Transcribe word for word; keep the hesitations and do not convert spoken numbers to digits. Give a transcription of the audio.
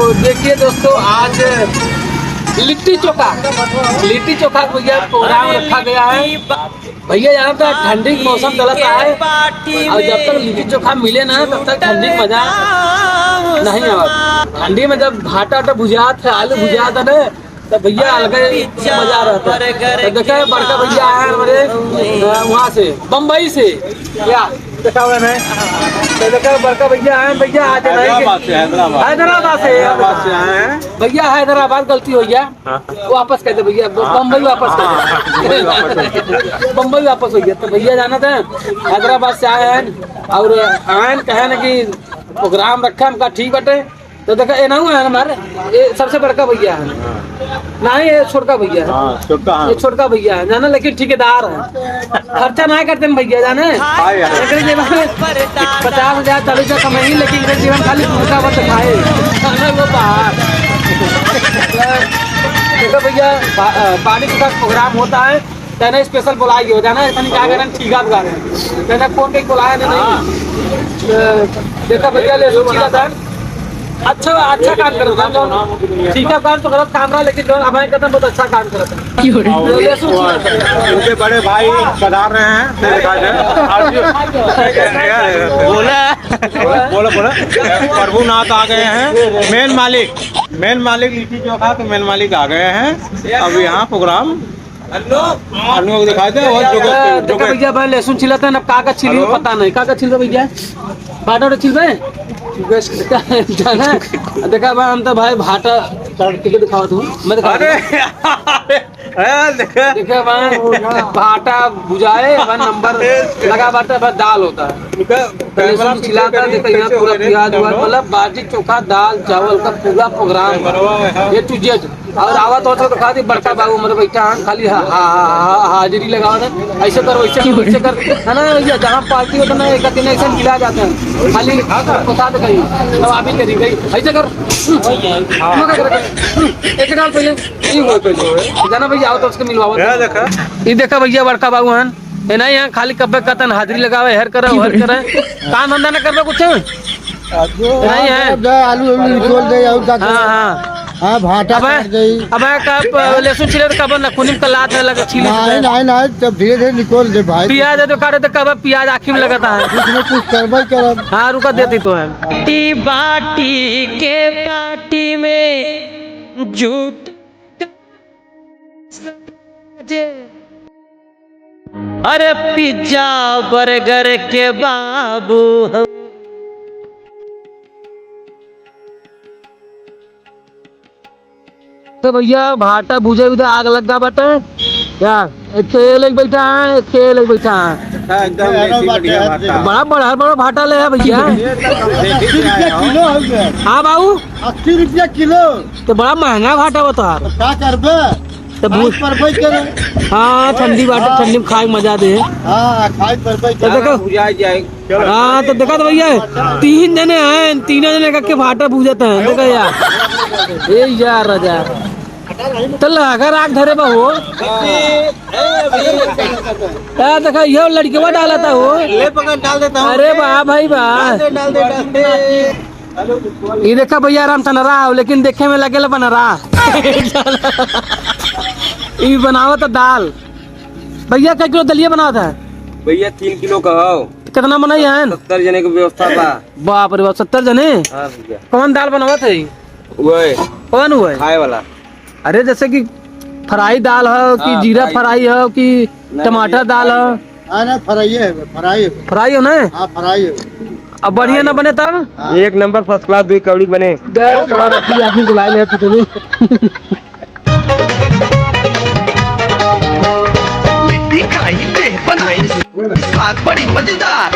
तो देखिए दोस्तों, आज लिट्टी चोखा, लिट्टी चोखा भैया प्रोग्राम रखा गया है। भैया, यहाँ पे ठंडी के मौसम चलता है और जब तक लिट्टी चोखा मिले ना, तब तक ठंडी का मजा नहीं आवा। ठंडी में जब भाटा आटा भुजात है, आलू भुजात है ना, तो भैया अलग ही मजा रहता है। तो देखा है बड़का भैया आए हैं हमारे, अ, वहाँ से, बम्बई से। क्या? देखा हुआ है? तो देखा बड़का भैया आए हैं, भैया आज नहीं हैदराबाद से, हैदराबाद। हैदराबाद से, हैदराबाद से आए हैं। भैया हैदराबाद गलती हो गया। हाँ। वापस कर दे भैया, ब-, हाँ। बम्बई वापस कर दे। हाँ, बम्बई वापस कर दे। बम्बई वापस हो गया। तो भैया जाना था, हैदराबाद से आए हैं और आए हैं, कहे ना कि प्रोग्राम रखा, हमका ठीक बटे। तो देखा, ये ना हुआ है हमारे, ये सबसे बड़का भैया है। हाँ। नहीं, ये छोटका भैया है। हाँ, छोटका, हाँ। ये छोटका भैया है, जाना, लेकिन ठेकेदार है। खर्चा ना करते हैं भैया, जाने। हाँ यार। एकरे जेब में पचास हजार, चालीस हजार कमाई, लेकिन एकरे जेब में खाली गुटखा बस खाए। जाने वो बाहर। देखो भैया, पा-, अ, पानी के साथ प्रोग्राम होता है, तेने स्पेशल बुलाई हो, जाना, इतनी क्या करें, ठीक है, बुला रहे हैं। तेने फोन पे बुलाया नहीं, नहीं। हाँ। अ, देखा भैया, ले लो, ठीक है, सर। अच्छा, अच्छा काम करत है, जौन ठीक है, काम तो गलत काम रहा, लेकिन जौन हमारे कदम बहुत अच्छा काम करत है। क्यों रे? तो ले सुन, ठीक है। इनके बड़े भाई पधार रहे हैं, मेरे ख्याल से। बोला। बोला, बोला। प्रभुनाथ आ गए हैं, मेन मालिक, मेन मालिक लिट्टी चोखा के मेन मालिक आ गए हैं। अब यहाँ प्रोग्राम अन्नू को दिखा दे, और जो अ, देखा भैया, भाई लहसुन छिलत है ना, का का छिली हेलो। पता नहीं, का का छिलबे भैया? भाटा उटा छिलबे? जाना, देखा भाई, हम तो भाई भाटा तड़के के दिखावत हूँ, मैं दिखा अरे, दूँ। अरे, देखा। देखा भाई, भाटा भुजाए, भाई नंबर लगा बाटे, बस दाल होता है। तो लहसुन छिलाता है, देखा यहाँ पूरा प्याज व्याज, मतलब बाटी चोखा, दाल, चावल का पूरा प्रोग्राम है, A to Z। और आवत होत तो खाली बड़का बाबू हमारे बैठा हैं, खाली हा-, हा-, हा-, हा-, हाजिरी लगावत है, ऐसे कर, वैसे कर, वैसे कर, है ना भैया? जहाँ पार्टी होता ना, एक दिन ऐसे मिला जाते हैं, खाली पता तो कहीं, तब आप ही करी गई, ऐसे कर, हम्म, हम्म, एक डाल पहले, नहीं हुआ पहले, जाना भैया, आओ तो उसके मिलवाओ। ये देखा भैया, बड़का बाबू हैं, ये नहीं है, खाली कब्बे कतन हाजिरी लगावे, हर करे, हर करे, काम धंधा ना करबे कुछ। नहीं है। आलू, आलू निकोल दे, और का हाँ, हाँ। हाँ, भाटा अबे, काट दे। अबे, कब, लहसुन छिले तो कब नखुनी में कलात है, लगा छीले नहीं, तो। नहीं, नहीं, तब धीरे धीरे निकोल दे भाई। प्याज है तो काटे तो कब प्याज आँखी में लगता है। कुछ न कुछ करबे करब। हाँ, रुका देती तो है। बाटी, बाटी के पार्टी में जूट जे। अरे पिज्जा बर्गर के बाबू हम। तो भैया भाटा भुजे उधर आग लग गा बाटे। क्या? एक तो ये लोग बैठा है, एक तो ये लोग बैठा है। एकदम देसी बढ़िया भाटा। बड़ा, बड़ा, बड़ा भाटा ले है भैया। ये तो हम देसी से आए हो। किलो हो गया। हाँ बाबू। अस्सी रुपया किलो। तो बड़ा महंगा भाटा बता। तो का करबे? तो खाई भू- परबे करे। हाँ, ठंडी बाटे, हाँ। ठंडी में खाए के मजा दे। हाँ, खाई परबे तो करे। देखो। भुजा जाए। हाँ, तो देखा तो भैया, तीन जने हैं, तीनों जने का के भाटा भूजत हैं, देखो यार। ए यार राजा। तो लगा राख धरे बा हो। ए, देखा, यो लड़कवा डालता हो। ले पकड़, डाल देता हूँ। अरे बा भाई बा। डाल दे, डाल दे, डाल दे। ई देखा भैया, राम तनरा हो, लेकिन देखे में लगेला बनरा। ई बनावत है दाल। भैया, कै किलो दलिया बनावत है? भैया, तीन किलो का हो। कितना मनई है? सत्तर जने के व्यवस्था बा। बाप रे बाप, सत्तर जने? हाँ भैया। कौन दाल बनावत है? वही। कौन हुआ है? खाए वाला। अरे, जैसे कि फ्राई दाल हो कि हाँ, जीरा फ्राई। फ्राई हो कि नहीं, टमाटर नहीं, दाल हो? फ्राई। हाँ, ना, फ्राई है, फ्राई है। फ्राई हो ना? हाँ, फ्राई है। अब बढ़िया ना बने तब? हाँ। एक नंबर फर्स्ट क्लास दुई कौड़ी बने। गैस वाला रखी, आदमी बुलाए ले तू तो। लिट्टी खाई, देह बनाई, स्वाद बड़ी मजेदार।